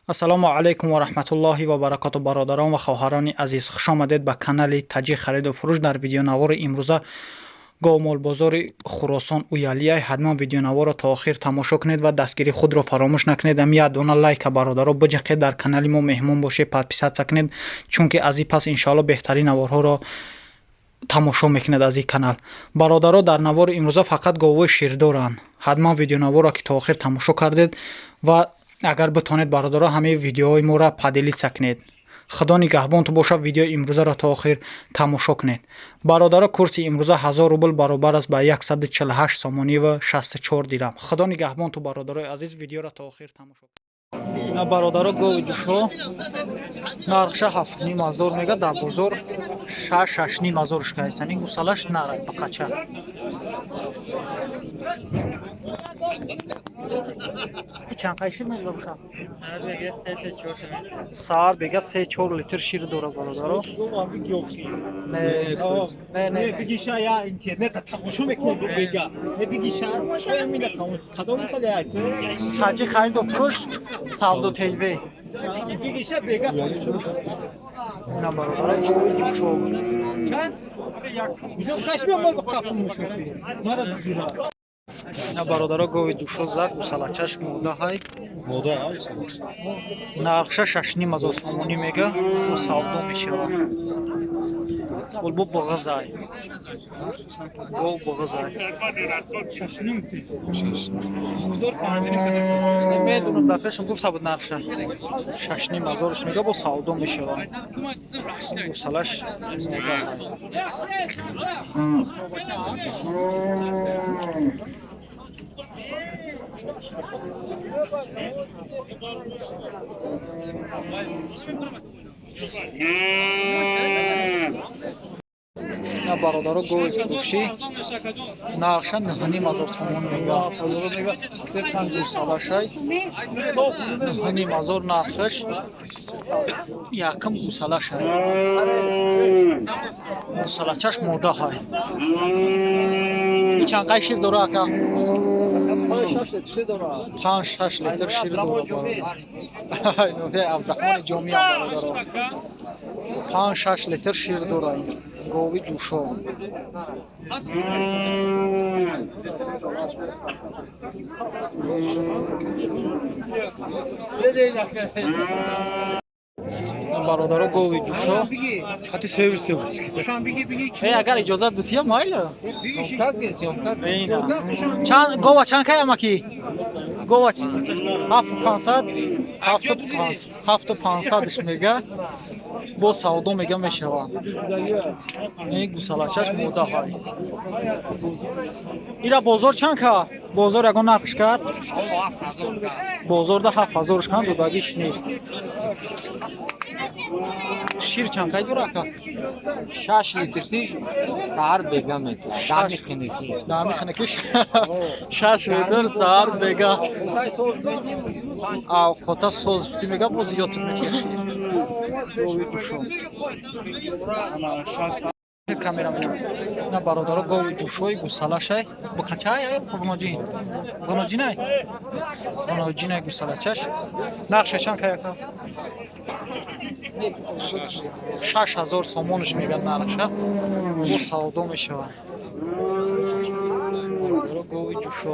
Ассалому алайкум ва раҳматуллоҳи ва баракоту, бародарон ва хоҳарони азиз, хуш омадед ба канали Таҷик хариду фурӯш. Дар видеонавори имрӯза говмолбозори Хуросон Уялияй. Ҳатман видеонаворро то охир тамошо кунед ва дастгири худро фаромӯш накунед. Ам як дона лайка, бародаро, биҷақед, дар канали мо меҳмон бошед, подписаться кунед, чунки аз ин пас иншоалло беҳтарин наворҳоро тамошо мекунед аз ин канал. Бародаро, дар навори имрӯза фақат говҳои ширдоранд. Ҳатман видеонаворро ки то охир тамошо кардед ва агар битонед, бародаро, ҳамаи видеоҳои моро поделиться кунед. Худо нигаҳбонту бошад. Видеои имрӯзаро то охир тамошо кунед, бародаро. Курси имрӯза 1000 рубл баробар аст ба 148 сомонӣ ва 64 дирам. Худо нигаҳбонту, бародарои азиз, видеоро то охир тамошо кунед. Ина, бародаро, гови ҷушо, нархша 7500 мега, дар бозор 6, 6500 шкайсан. Ин гусалаш нара бақача. Чанд қай шир мезда бошад? Саҳар бега 3-4 литр шир дора, бародаро. Не, не, не. Бигиша я интернета тамошо мекунем, бега. Не бигиша. Мина кадом када. Таҷи хариду фурӯш, Савдо ТВ. Бигиша бега. Ина, бародаро, гови ҷушо. Чанд? Бизо хашми мо қапу мушо. Мада бигира. Ина, бародаро, гови ҷушо зад, гусалачаш мода ҳай. Мода. Нархша 6500 сомонӣ мега, бо савдо мешавад. Улбо бағазай. Гов бағазай. Медунам, дар пешам гуфта буд, нархша. 6500-ш мега, бо савдо мешавад. Гусалаш мода. На, бародаро, гови фурӯшӣ, нархша 9500 сомон мега. Гусалашай 9500 нархаш, якум гусалашай. Гусалачаш модаҳай. И чанд қай шир дора, ака? 5-6 литр шир дора. Абдурахмони Ҷомиам, бародаро. 5-6 литр шир дора ин гови ҷӯшо. Бародаро, гови ҷӯшо. Хати сервис. Э, агар иҷозат бития, майла. Чанд гова, чанд кай, амаки? Гова 7500, 7500-ш мега, бо савдо мега мешавад. Ин гусалачаш модаҳай. Ира бозор чанд кард? Бозор ягон нархш кард? Бозорда 7000-ш канд, додагиш нест. Шир чанд қай дора, ака? 6 литр саҳар бега метавад. Дами хинукӣ. Дами хинукӣ 6 литр саҳар бега. Авқота соз ти мега, боз зиёд мекаши. Гови ҷӯшо. Камера. На, бародаро, гови ҷӯшои гусалашай. Бухачай, ай ғуноҷин. Ғуноҷинай? Ғуноҷинай гусалачаш. Нархша чанд кай, ака? 6000 сомонш мегӯяд нархша, бо савдо мешавад. Бародаро, гови ҷӯшо.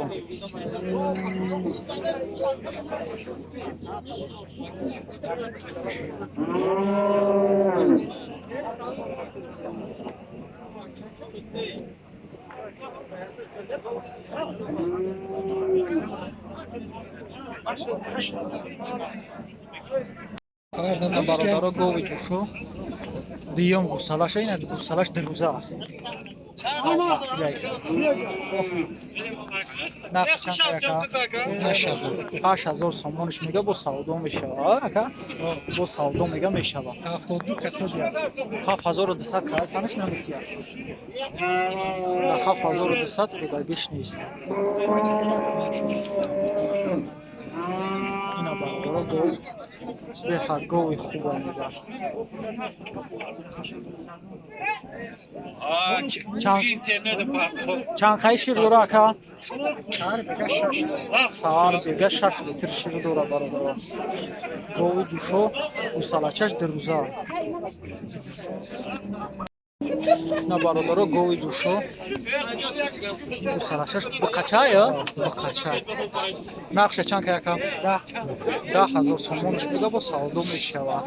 Бародаро, гови ҷӯшо, дуюм гусалаша. Ина гусалаш дурӯза. Нарх чанд, ака? 8000 сомонш мега, бо савдо мешавад, ака? Бо савдо мега мешавад. 72 касо. 7200 касанаш наметиҳад. Да 7200 рудагиш нест. Ина бародаро гов беҳад гови хуба мега. Чанд қай шир дора ака? Саҳар бега 6 литр шир дора бародаро. Гови душо гусалачаш дирӯза. На бародаро гови душо гусалачаш бақача ё? Бақача. Нархша чанд кай ака? 10,000 сомонаш буда бо савдо мешавад.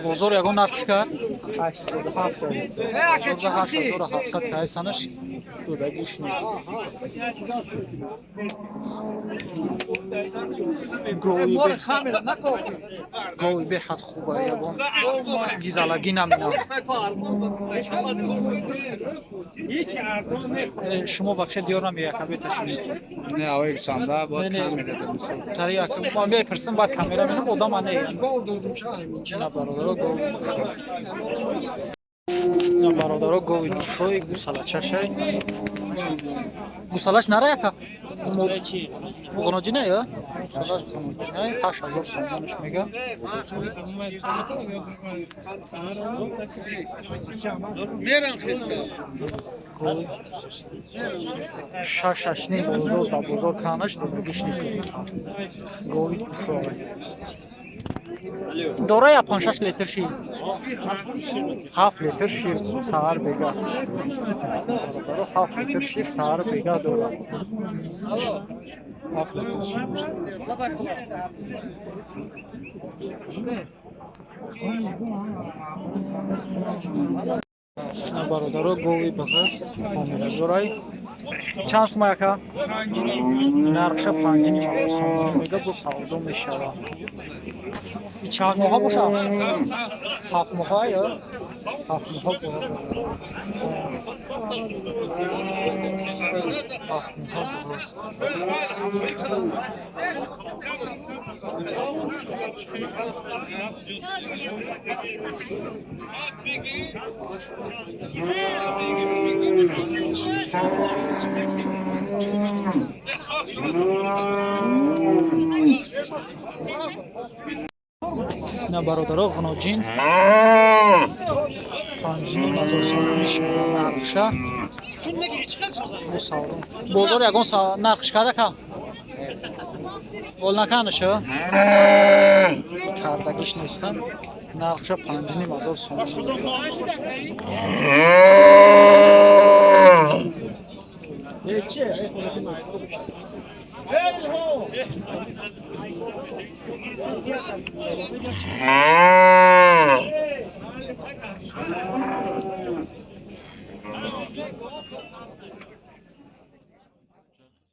Бозор ягон нархш кард? 87 кайсанаш додагиш нест. Гови беҳад хуба, ягон гизалагӣ наминам. Шумо вообще диёр намеяка беташинед? Не, авай санда бояд камера тари ма мепирсам, баъд камера менам, одама не. На бародаро гов. На бародаро гови душои гусалачашай. Гусалаш нара яка? Муғноҷи не ё? Гусалаш муғноҷи не, 8000 сомонаш мега. Шаш ним бозор дар бозор канаш додагиш нест. Гови душои. Дора я 5-6 литр шир? 7 литр шир саҳар бега. 7 литр шир саҳар бега дора. 7 литр шир. Бародаро гови бағаз ҳомиладорай. Чанд сума яка? Нархша 5,5 сомон мега, бо савдо мешавад. Чанд моҳа боша? 7 моҳа ё? 7 моҳа боша. 7 моҳа боша. На бародаро ғуноҷин 5,5 сомониш мега нархша. Бозор ягон нархш карда ка? Ол наканаша? Кардагиш нестан. Нархша 5,5 сомон.